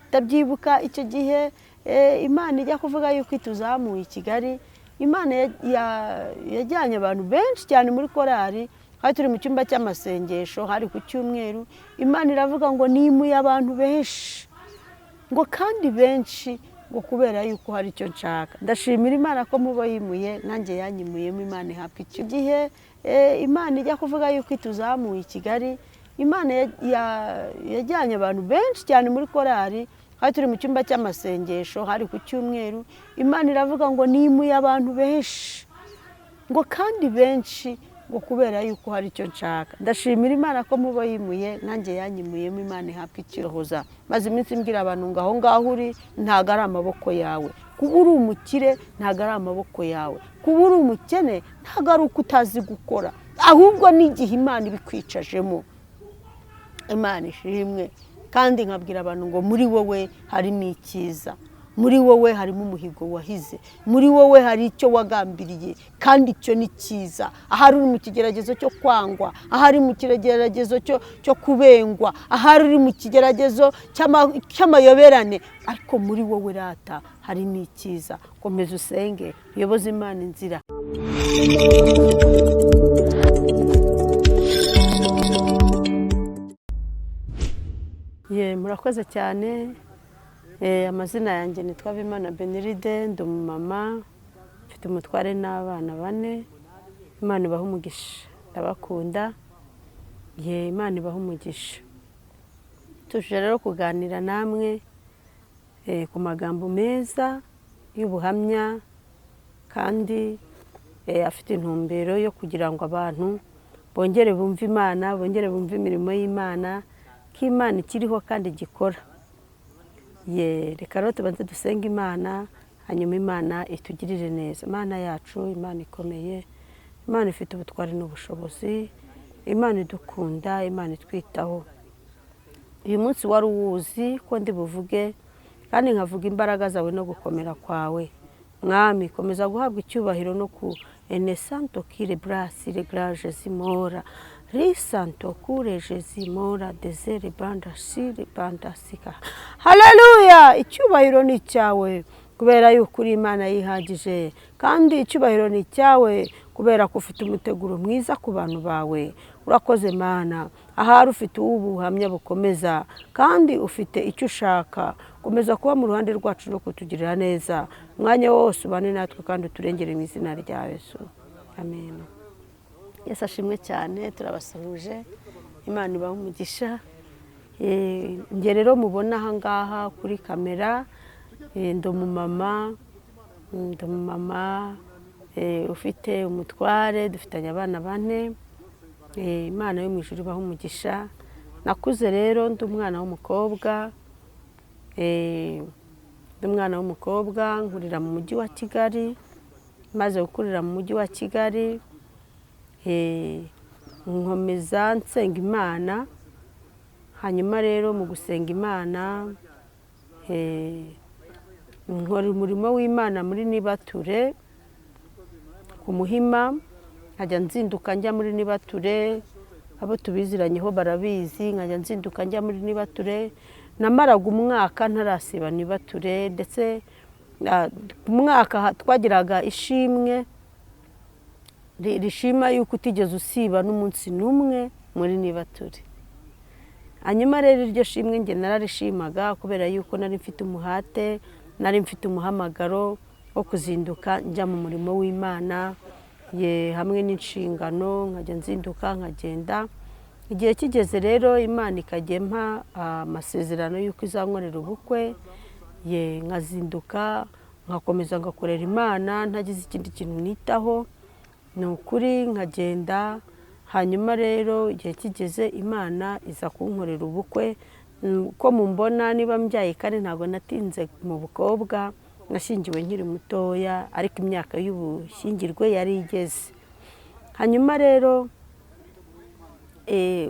Ndabyibuka icyo gihe Imana ijya kuvuga yuko ituzamuye i Kigali, Imana yajyanye abantu benshi cyane muri korali. Hari turi mu cyumba cy'amasengesho, hari ku cyumweru, Imana iravuga ngo nimuye abantu benshi, ngo kandi benshi, ngo kubera yuko hari icyo nshaka. Ndashimira Imana ko mubo yimuye nanjye yanyimuyemo. Imana ihabwa icyo gihe Imana ijya kuvuga yuko ituzamuye i Kigali, Imana yajyanye abantu benshi cyane muri korali. Hari turi mu cyumba cy'amasengesho, hari ku cyumweru, Imana iravuga ngo nimuye abantu benshi, ngo kandi benshi, ngo kubera yuko hari icyo nshaka. Ndashimira Imana ko mubo yimuye nanjye yanyimuyemo. Imana ihabwa ikirohoza. Maze iminsi mbwira abantu ngo aho ngaho uri ntabwo ari amaboko yawe, kuba uri umukire ntabwo ari amaboko yawe, kuba uri umukene ntabwo ari uko utazi gukora, ahubwo n'igihe Imana ibikwicajemo. Imana ishimwe. Kandi nkabwira abantu ngo muri wowe harimo icyiza, muri wowe harimo umuhigo wahize, muri wowe hari icyo wagambiriye, kandi icyo ni cyiza. Ahari uri mu kigeragezo cyo kwangwa, ahari mu kigeragezo cyo kubengwa, ahari uri mu kigeragezo cy'amayoberane, ariko muri wowe rata harimo icyiza. Komeza usenge, uyoboze Imana inzira. Murakoze cyane. Amazina yanjye nitwa Bimana Beniride, ndi umumama mfite umutware n'abana bane. Imana ibaha umugisha, ndabakunda. Imana ibaha umugisha. Tuje rero kuganira namwe ku magambo meza y'ubuhamya, kandi afite intumbero yo kugira ngo abantu bongere bumve Imana, bongere bumve imirimo y'Imana, ko Imana ikiriho kandi igikora. Reka rero tubanze dusenge Imana, hanyuma Imana itugirire neza. Imana yacu, Imana ikomeye, Imana ifite ubutwari n'ubushobozi, Imana idukunda, Imana itwitaho. Uyu munsi wari uwuzi ko ndi buvuge, kandi nkavuga imbaraga zawe no gukomera kwawe. Mwami, komeza guhabwa icyubahiro no ku enesanto kire brasi regraje zimora risanto kureje zimora desere banda sire banda sika. Haleluya! Icyubahiro ni cyawe kubera yuko uri Imana yihagije, kandi icyubahiro ni cyawe kubera ko ufite umuteguro mwiza ku bantu bawe. Urakoze Mana, ahari ufite ubuhamya bukomeza, kandi ufite icyo ushaka. Komeza kuba mu ruhande rwacu no kutugirira neza umwanya wose, ubane natwe kandi uturengere mu izina rya Yesu, amen. Yesu ashimwe cyane. Turabasuhuje, Imana ibahe umugisha. Njye rero mubona aha ngaha kuri kamera, ndi umumama ufite umutware, dufitanye abana bane. Imana yo mu ijuru ibahe umugisha. Nakuze rero ndi umwana w'umukobwa, ndi umwana w'umukobwa nkurira mu mujyi wa Kigali. Maze gukurira mu mujyi wa Kigali, nkomeza nsenga Imana. Hanyuma rero mu gusenga Imana, nkora umurimo w'Imana muri Nibature ku Muhima. Nkajya nzinduka njya muri Nibature, abo tubiziranyeho barabizi. Nkajya nzinduka njya muri Nibature, namaraga umwaka ntarasiba Nibature. Ndetse ku mwaka twagiraga ishimwe rishima yuko utigeze usiba n'umunsi n'umwe muri Nibature. Hanyuma rero iryo shimwe njye nararishimaga kubera yuko nari mfite umuhate, nari mfite umuhamagaro wo kuzinduka njya mu murimo w'Imana, hamwe n'inshingano. Nkajya nzinduka nkagenda. Igihe kigeze rero Imana ikajya impa amasezerano y'uko izankorera ubukwe, nkazinduka nkakomeza ngakorera Imana ntagize ikindi kintu nitaho, ni ukuri nkagenda. Hanyuma rero igihe kigeze Imana iza kunkorera ubukwe. Ko mumbona niba mbyaye kandi ntabwo natinze mu bukobwa, nashyingiwe nkiri mutoya, ariko imyaka y'ubushyingirwe yari igeze. Hanyuma rero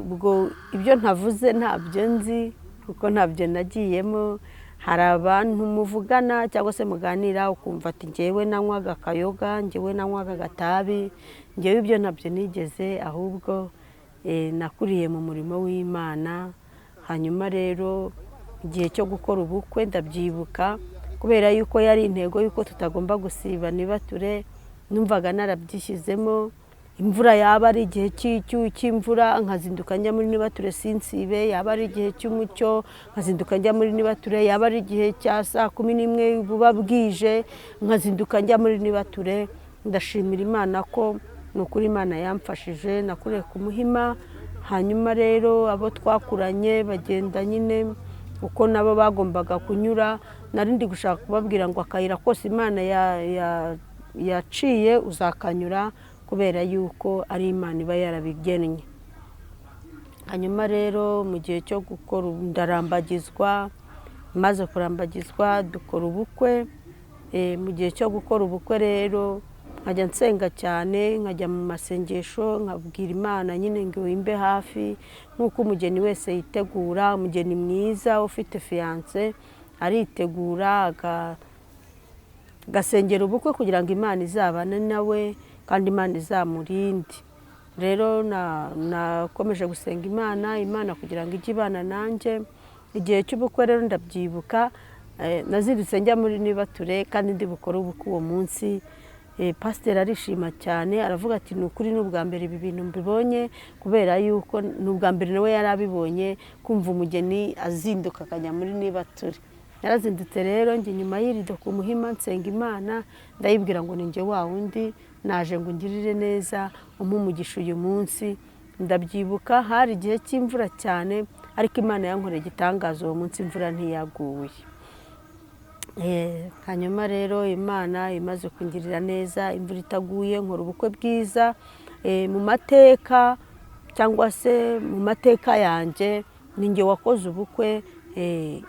ubwo ibyo ntavuze ntabyo nzi kuko ntabyo nagiyemo. Hari abantu muvugana cyangwa se muganira ukumva ati njyewe nanywaga akayoga, njyewe nanywaga agatabi, njyewe ibyo ntabyo nigeze, ahubwo nakuriye mu murimo w'Imana. Hanyuma rero Igihe cyo gukora ubukwe ndabyibuka, kubera yuko yari intego yuko tutagomba gusiba nibature, numvaga narabyishyizemo. Imvura yaba ari igihe cy'imvura nkazinduka njya muri nibature sinsibe, yaba ari igihe cy'umucyo nkazinduka njya muri nibature, yaba ari igihe cya saa 11 buba bwije nkazinduka njya muri nibature. Ndashimira Imana ko ni ukuri Imana yamfashije, nakuriye ku Muhima. Hanyuma rero abo twakuranye bagenda nyine uko nabo bagombaga kunyura, nari ndi gushaka kubabwira ngo akayira kose Imana yaciye uzakanyura, kubera yuko ari Imana iba yarabigennye. Hanyuma rero mu gihe cyo gukora ndarambagizwa, maze kurambagizwa dukora ubukwe. Mu gihe cyo gukora ubukwe rero nkajya nsenga cyane, nkajya mu masengesho, nkabwira Imana nyine ngo imbe hafi, nk'uko umugeni wese yitegura. Umugeni mwiza ufite fiyanse aritegura agasengera ubukwe kugira ngo Imana izabane nawe kandi Imana izamurinde. Rero nakomeje gusenga Imana, Imana kugira ngo ijye ibana nanjye. Igihe cy'ubukwe rero ndabyibuka, nazindutse njya muri nibature kandi ndi bukore ubukwe uwo munsi. Pasiteri arishima cyane, aravuga ati ni ukuri ni ubwa mbere ibi bintu mbibonye, kubera yuko ni ubwa mbere nawe yari abibonye, kumva umugeni azinduka akajya muri nibature. Narazindutse rero njya inyuma y'irido ku Muhima, nsenga Imana, ndayibwira ngo ninjye wa wundi naje ngo ungirire neza, umpe umugisha uyu munsi. Ndabyibuka hari igihe cy'imvura cyane, ariko Imana yankoreye igitangaza, uwo munsi imvura ntiyaguye. Hanyuma rero Imana imaze kungirira neza, imvura itaguye, nkora ubukwe bwiza. Mu mateka cyangwa se mu mateka yanjye ninjye wakoze ubukwe.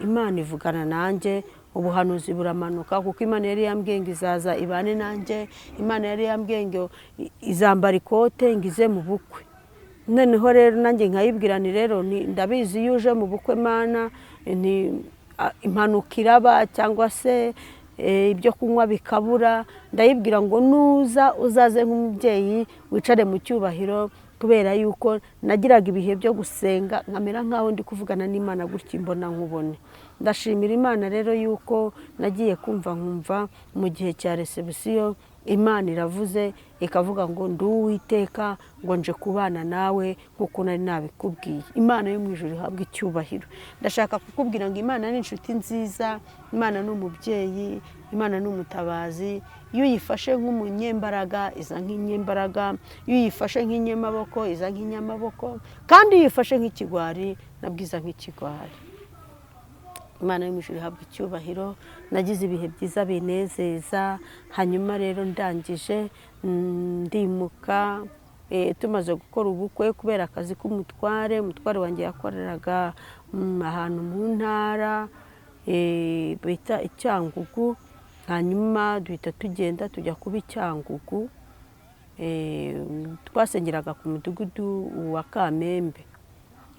Imana ivugana nanjye, ubuhanuzi buramanuka, kuko Imana yari yambwiye ngo izaza ibane nanjye. Imana yari yambwiye ngo izambara ikote ngo ize mu bukwe. Noneho rero nanjye nkayibwira nti rero ndabizi iyo uje mu bukwe Mana, ni impanuka iraba cyangwa se ibyo kunywa bikabura. Ndayibwira ngo nuza uzaze nk'umubyeyi wicare mu cyubahiro, kubera yuko nagiraga ibihe byo gusenga nkamera nkaho ndi kuvugana n'Imana gutya imbona nkubone. Ndashimira Imana rero yuko nagiye kumva nkumva mu gihe cya resebusiyo Imana iravuze ikavuga ngo ndi Uwiteka, ngo nje kubana nawe nk'uko nari nabikubwiye. Imana yo mu ijuru ihabwa icyubahiro. Ndashaka kukubwira ngo Imana ni inshuti nziza, Imana ni umubyeyi, Imana ni umutabazi. Iyo uyifashe nk'umunyembaraga iza nk'inyembaraga, iyo uyifashe nk'inyamaboko iza nk'inyamaboko, kandi iyo uyifashe nk'ikigwari nabwo iza nk'ikigwari. Imana yo mu ijuru ihabwa icyubahiro. Nagize ibihe byiza binezeza. Hanyuma rero ndangije ndimuka, tumaze gukora ubukwe kubera akazi k'umutware. Umutware wanjye yakoreraga ahantu mu ntara bita Icyangugu. Hanyuma duhita tugenda tujya kuba Icyangugu. Twasengeraga ku mudugudu wa Kamembe.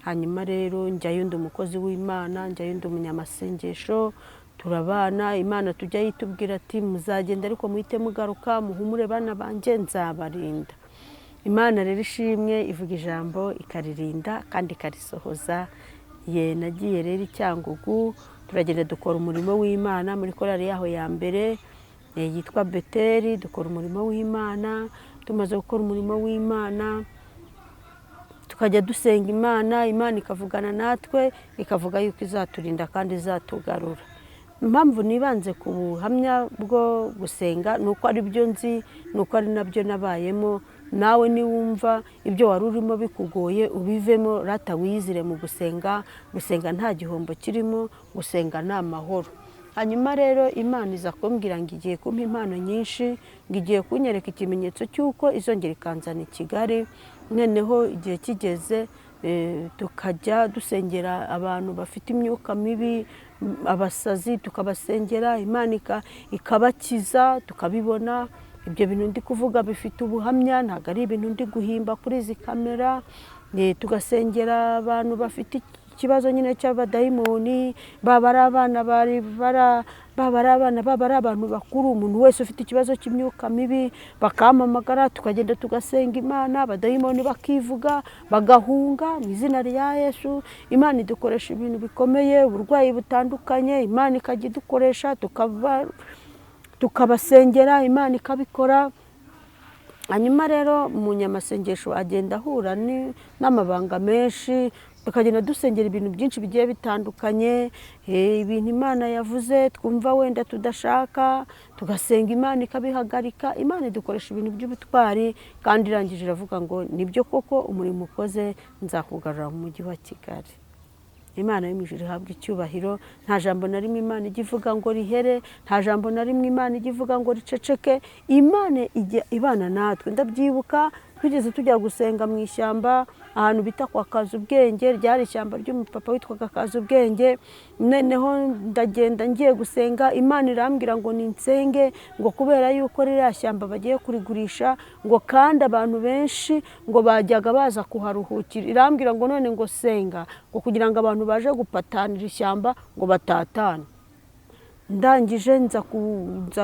Hanyuma rero njyayo ndi umukozi w'Imana, njyayo ndi umunyamasengesho, turabana. Imana tujya yitubwira ati muzagenda ariko muhite mugaruka, muhumure bana banjye nzabarinda. Imana rero ishimwe, ivuga ijambo ikaririnda kandi ikarisohoza. Ye nagiye rero Icyangugu, turagenda dukora umurimo w'Imana muri korali yaho ya mbere yitwa Beteri, dukora umurimo w'Imana. Tumaze gukora umurimo w'Imana tukajya dusenga Imana, Imana ikavugana natwe, ikavuga yuko izaturinda kandi izatugarura. Impamvu nibanze ku buhamya bwo gusenga ni uko ari byo nzi, ni uko ari nabyo nabayemo. Nawe niwumva ibyo wari urimo bikugoye ubivemo, rata wiyizire mu gusenga. Gusenga nta gihombo kirimo, gusenga ni amahoro. Hanyuma rero Imana iza kumbwira ngo igiye kumpa impano nyinshi, ngo igiye kunyereka ikimenyetso cy'uko izongera ikanzana i Kigali. Noneho igihe kigeze tukajya dusengera abantu bafite imyuka mibi, abasazi, tukabasengera Imana ikabakiza, tukabibona. Ibyo bintu ndi kuvuga bifite ubuhamya, ntabwo ari ibintu ndi guhimba kuri izi kamera. Tugasengera abantu bafite ikibazo nyine cy'abadayimoni, baba ari abana bari Baba ari abana, baba ari abantu bakuru, umuntu wese ufite ikibazo cy'imyuka mibi bakampamagara, tukagenda tugasenga Imana, abadayimoni bakivuga bagahunga mu izina rya Yesu. Imana idukoresha ibintu bikomeye, uburwayi butandukanye, Imana ikajya idukoresha tukabasengera, Imana ikabikora. Hanyuma rero umunyamasengesho agenda ahura n'amabanga menshi, tukagenda dusengera ibintu byinshi bigiye bitandukanye, ibintu Imana yavuze twumva wenda tudashaka, tugasenga Imana ikabihagarika. Imana idukoresha ibintu by'ubutwari, kandi irangije iravuga ngo nibyo koko umurimo ukoze nzakugarura mu mujyi wa Kigali. Imana yo mu ijuru ihabwa icyubahiro. Nta jambo na rimwe Imana ijya ivuga ngo rihere, nta jambo na rimwe Imana ijya ivuga ngo riceceke. Imana ijya ibana natwe. Ndabyibuka twigeze tujya gusenga mu ishyamba ahantu bita kwa Kazubwenge, ryari ishyamba ry'umupapa witwaga Kazubwenge. Noneho ndagenda ngiye gusenga, Imana irambwira ngo ninsenge, ngo kubera yuko ririya shyamba bagiye kurigurisha, ngo kandi abantu benshi ngo bajyaga baza kuharuhukira. Irambwira ngo none ngo senga, ngo kugira ngo abantu baje gupatanira ishyamba ngo batatane. Ndangije nza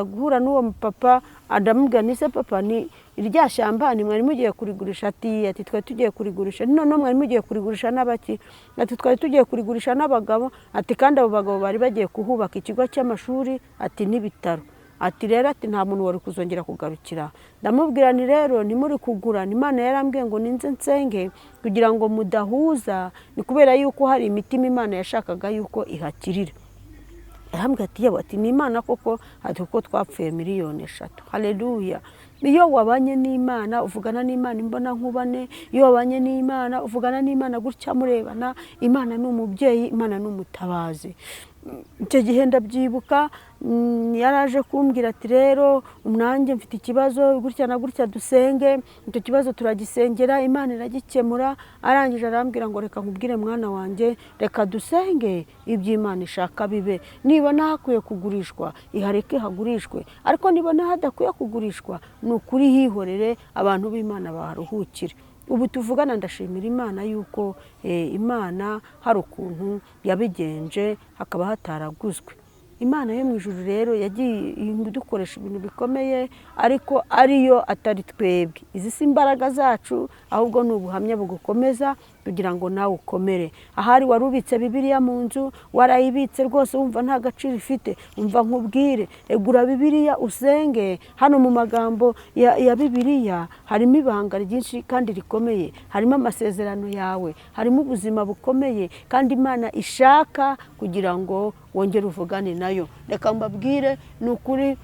guhura n'uwo mupapa, ndamubwira nti se papa, ni irya shyamba ni mwari mugiye kurigurisha? Ati twari tugiye kurigurisha. Noneho mwari mugiye kurigurisha n'abaki? Ati twari tugiye kurigurisha n'abagabo. Ati kandi abo bagabo bari bagiye kuhubaka ikigo cy'amashuri, ati n'ibitaro. Ati rero ati nta muntu wari kuzongera kugarukira. Ndamubwira nti rero ntimuri kugura, Imana yarambwiye ngo ninze nsenge kugira ngo mudahuza, ni kubera yuko hari imitima Imana yashakaga yuko ihakirira. Arambwira ati yewe, ati ni Imana koko, ati kuko twapfuye 3 miliyoni. Haleluya! Iyo wabanye n'Imana uvugana n'Imana imbona nkubane, iyo wabanye n'Imana uvugana n'Imana gutya murebana. Imana ni umubyeyi, Imana ni umutabazi. Icyo gihe ndabyibuka, yaraje kumbwira ati rero nanjye mfite ikibazo gutya na gutya, dusenge. Icyo kibazo turagisengera, Imana iragikemura. Arangije arambwira ngo reka nkubwire mwana wanjye, reka dusenge ibyo Imana ishaka bibe. Nibona hakwiye kugurishwa ihareke hagurishwe, ariko nibona hadakwiye kugurishwa ni ukuri hihorere abantu b'Imana baharuhukire. Ubu tuvugana ndashimira Imana yuko Imana hari ukuntu yabigenje hakaba hataraguzwe. Imana yo mu ijuru rero yagiye idukoresha ibintu bikomeye, ariko ariyo atari twebwe. Izi si imbaraga zacu, ahubwo ni ubuhamya bugukomeza kugira ngo nawe ukomere. Ahari wari ubitse Bibiliya mu nzu, warayibitse rwose wumva nta gaciro ifite, umva nkubwire, egura Bibiliya usenge. Hano mu magambo ya Bibiliya harimo ibanga ryinshi kandi rikomeye, harimo amasezerano yawe, harimo ubuzima bukomeye, kandi Imana ishaka kugira ngo wongere uvugane nayo. Reka mbabwire, ni ukuri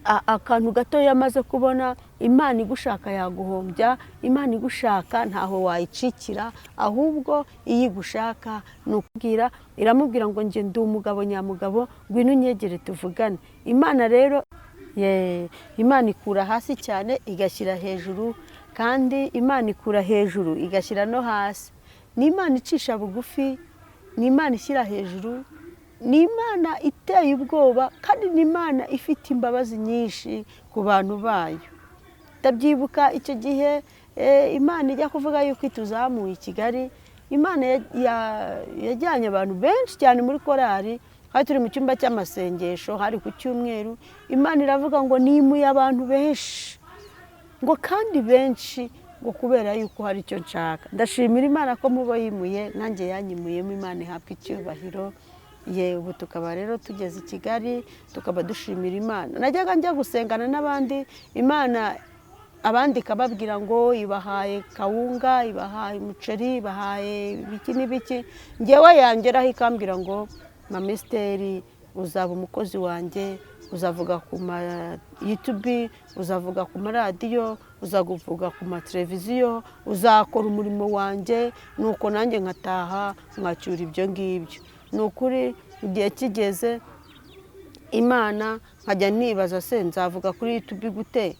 akantu gato yamaze kubona, Imana igushaka yaguhombya, Imana igushaka ntaho wayicikira, ahubwo iyo igushaka ni ukubwira, iramubwira ngo njye ndi umugabo nyamugabo, ngwino unyegere tuvugane. Imana rero Imana ikura hasi cyane igashyira hejuru, kandi Imana ikura hejuru igashyira no hasi. Ni Imana icisha bugufi, ni Imana ishyira hejuru, ni Imana iteye ubwoba, kandi ni Imana ifite imbabazi nyinshi ku bantu bayo. Ndabyibuka icyo gihe Imana ijya kuvuga yuko ituzamuye i Kigali, Imana yajyanye abantu benshi cyane muri korali, hari turi mu cyumba cy'amasengesho, hari ku cyumweru. Imana iravuga ngo nimuye abantu benshi, ngo kandi benshi, ngo kubera yuko hari icyo nshaka. Ndashimira Imana ko mubo yimuye nanjye yanyimuyemo, Imana ihabwa icyubahiro. Ye ubu tukaba rero tugeze i Kigali, tukaba dushimira Imana. Najyaga njya gusengana n'abandi, Imana abandi ikababwira ngo ibahaye kawunga, ibahaye umuceri, ibahaye ibiki n'ibiki, ngewe yangeraho ikambwira ngo mama Esiteri uzaba umukozi wanjye, uzavuga ku ma YouTube, uzavuga ku maradiyo, uzavuga ku mateleviziyo, uzakora umurimo wanjye. Nuko nanjye nkataha nkacyura ibyo ngibyo. Ni ukuri igihe kigeze Imana nkajya nibaza se nzavuga kuri YouTube gute,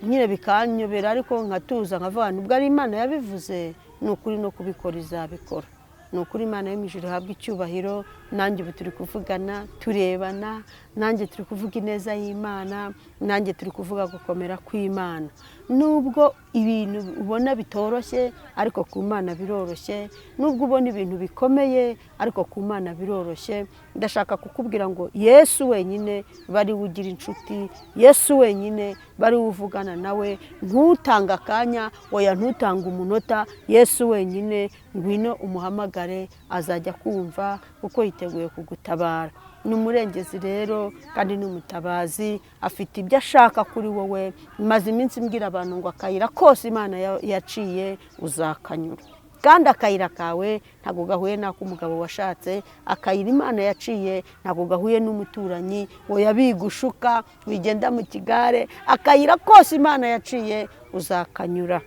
nyine bikanyobera, ariko nkatuza nkavuga nubwo ari Imana yabivuze, ni ukuri no kubikora izabikora. Ni ukuri Imana yo mu ijuru ihabwa icyubahiro. Nanjye ubu turi kuvugana turebana, nanjye turi kuvuga ineza y'Imana, nanjye turi kuvuga gukomera kw'Imana. Nubwo ibintu ubona bitoroshye ariko ku Mana biroroshye, nubwo ubona ibintu bikomeye ariko ku Mana biroroshye. Ndashaka kukubwira ngo Yesu wenyine bari ugira inshuti, Yesu wenyine bari uvugana nawe, ntutange akanya, oya ntutange umunota, Yesu wenyine ngwino umuhamagare azajya kumva kuko yiteguye kugutabara. Ni umurengezi rero kandi ni umutabazi, afite ibyo ashaka kuri wowe. Maze iminsi mbwira abantu ngo akayira kose Imana yaciye uzakanyura, kandi akayira kawe ntabwo gahuye n'ak'umugabo washatse, akayira Imana yaciye ntabwo gahuye n'umuturanyi, oya bigushuka wigenda mu kigare, akayira kose Imana yaciye uzakanyura.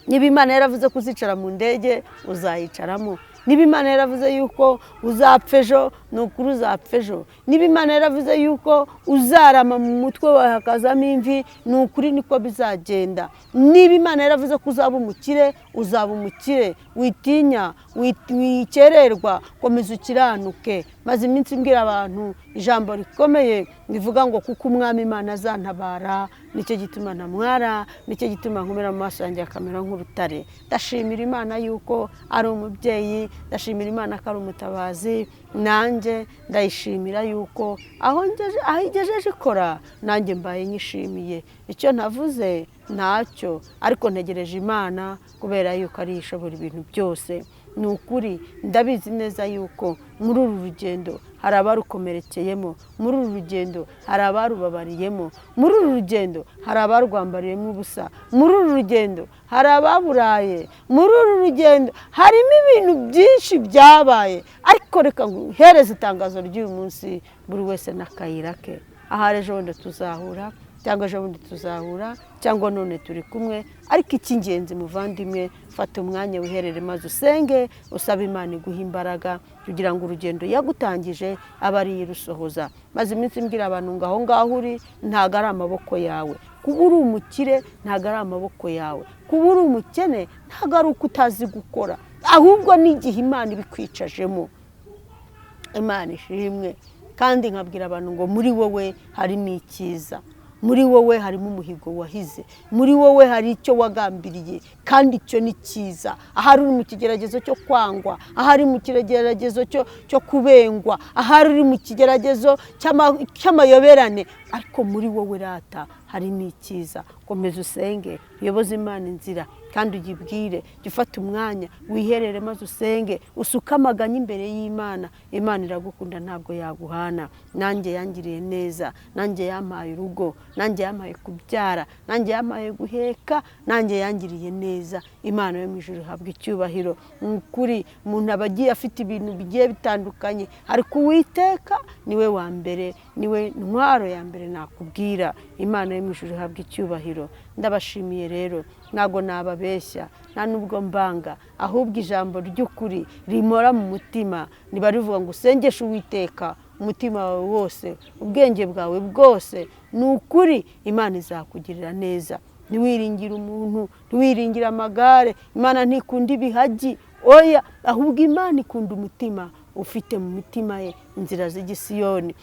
Niba Imana yaravuze ko uzicara mu ndege uzayicaramo, niba Imana yaravuze yuko uzapfa ejo ni ukuri uzapfa ejo, niba Imana yaravuze yuko uzarama mu mutwe wawe hakazamo imvi ni ukuri niko bizagenda, niba Imana yaravuze ko uzaba umukire uzaba umukire, witinya wikererwa, komeza ukiranuke. Maze iminsi mbwira abantu ijambo rikomeye rivuga ngo kuko umwami Imana azantabara, nicyo gituma ntamwara, nicyo gituma nkomera mu maso yanjye akamera nk'urutare. Ndashimira Imana yuko ari umubyeyi, ndashimira Imana ko ari umutabazi, nanjye ndayishimira yuko aho igejeje ikora nanjye mbaye nyishimiye. Icyo ntavuze ntacyo, ariko ntegereje Imana kubera yuko ari ishobora ibintu byose. Ni ukuri ndabizi neza yuko muri uru rugendo hari abarukomerekeyemo, muri uru rugendo hari abarubabariyemo, muri uru rugendo hari abarwambariyemo ubusa, muri uru rugendo hari ababuraye, muri uru rugendo harimo ibintu byinshi byabaye. Ariko reka nguhereze itangazo ry'uyu munsi, buri wese n'akayira ke. Ahari ejo bundi tuzahura, cyangwa ejo bundi tuzahura, cyangwa none turi kumwe, ariko icy'ingenzi muvandimwe, fata umwanya wiherere maze usenge, usabe Imana iguha imbaraga kugira ngo urugendo yagutangije abe ari irusohoza. Maze iminsi mbwira abantu ngo aho ngaho uri ntabwo ari amaboko yawe, kuba uri umukire ntabwo ari amaboko yawe, kuba uri umukene ntabwo ari uko utazi gukora, ahubwo n'igihe Imana ibikwicajemo. Imana ishimwe. Kandi nkabwira abantu ngo muri wowe harimo icyiza, muri wowe harimo umuhigo wahize, muri wowe hari icyo wagambiriye kandi icyo ni cyiza. Ahari uri mu kigeragezo cyo kwangwa, ahari mu kigeragezo cyo kubengwa, ahari uri mu kigeragezo cy'amayoberane, ariko muri wowe rata harimo icyiza. Komeza usenge, uyoboze Imana inzira kandi uyibwire, jya ufata umwanya wiherere maze usenge, usuke amaganya imbere y'Imana. Imana iragukunda ntabwo yaguhana. Nanjye yangiriye neza, nanjye yampaye urugo, nanjye yampaye kubyara, nanjye yampaye guheka, nanjye yangiriye neza. Imana yo mu ijuru ihabwa icyubahiro. Ni ukuri umuntu aba agiye afite ibintu bigiye bitandukanye, ariko Uwiteka niwe wa mbere, niwe ntwaro ya mbere nakubwira. Imana yo mu ijuru ihabwa icyubahiro. Ndabashimiye rero, ntabwo nababeshya, nta nubwo mbanga, ahubwo ijambo ry'ukuri rimora mu mutima, niba rivuga ngo usengeshe Uwiteka umutima wawe wose, ubwenge bwawe bwose, ni ukuri Imana izakugirira neza. Ntiwiringire umuntu, ntiwiringire amagare, Imana ntikunda ibihagi, oya, ahubwo Imana ikunda umutima ufite mu mitima ye inzira z'igisiyoni.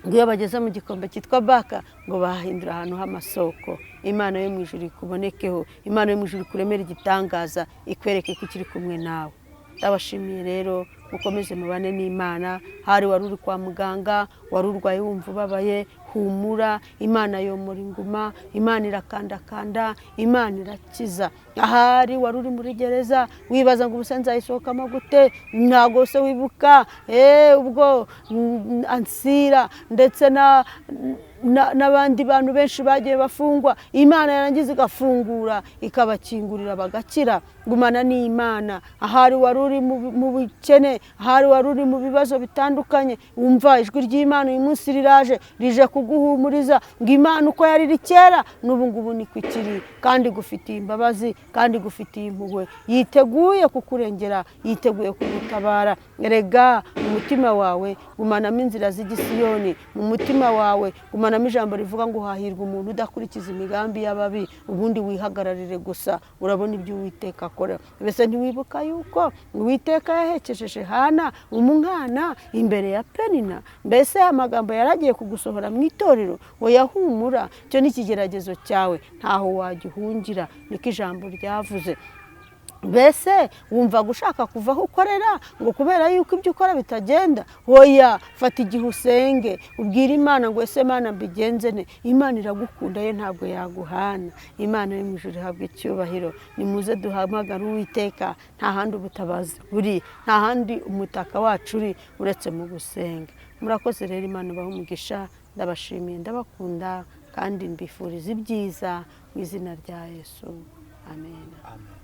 Ngo iyo bageze mu gikombe cyitwa Baka ngo bahindura ahantu h'amasoko. Imana yo mu ijuru ikubonekeho, Imana yo mu ijuru ikuremere igitangaza, ikwereke ko ikiri kumwe nawe. Ndabashimiye rero, mukomeze mubane n'Imana. Hari wari uri kwa muganga, wari urwaye wumva ubabaye, humura, Imana yomora inguma, Imana irakandakanda, Imana irakiza. Ahari wari uri muri gereza wibaza ngo ubuse nzayisohokamo gute, ntabwo se wibuka ubwo Ansira ndetse n'abandi bantu benshi bagiye bafungwa, Imana yarangiza igafungura ikabakingurira bagakira. Gumana n'Imana. Ahari wari uri mu bukene, ahari wari uri mu bibazo bitandukanye, wumva ijwi ry'Imana uyu munsi riraje, rije kuguhumuriza ngo Imana uko yari iri kera n'ubu ngubu niko ikiri, kandi igufitiye imbabazi, kandi igufitiye impuhwe, yiteguye kukurengera, yiteguye kugutabara. Erega mu mutima wawe gumanamo inzira z'igisiyoni, mu mutima wawe gumanamo Vanamo ijambo rivuga ngo hahirwa umuntu udakurikiza imigambi y'ababi, ubundi wihagararire gusa, urabona ibyo Uwiteka akora. Mbese ntiwibuka yuko Uwiteka yahekesheje Hana umwana imbere ya Penina? Mbese amagambo yaragiye kugusohora mu itorero? Oya, humura, icyo ni ikigeragezo cyawe, ntaho wagihungira, niko ijambo ryavuze. Mbese wumva gushaka kuva aho ukorera ngo kubera yuko ibyo ukora bitagenda? Oya, fata igihe usenge, ubwire Imana ngo ese Mana mbigenze ne? Imana iragukunda, ye ntabwo yaguhana. Imana yo mu ijuru ihabwa icyubahiro. Nimuze duhamagare Uwiteka, nta handi ubutabazi buri, nta handi umutaka wacu uri uretse mu gusenga. Murakoze rero, Imana ibahe umugisha. Ndabashimiye, ndabakunda kandi mbifuriza ibyiza mu izina rya Yesu, amen. Amen.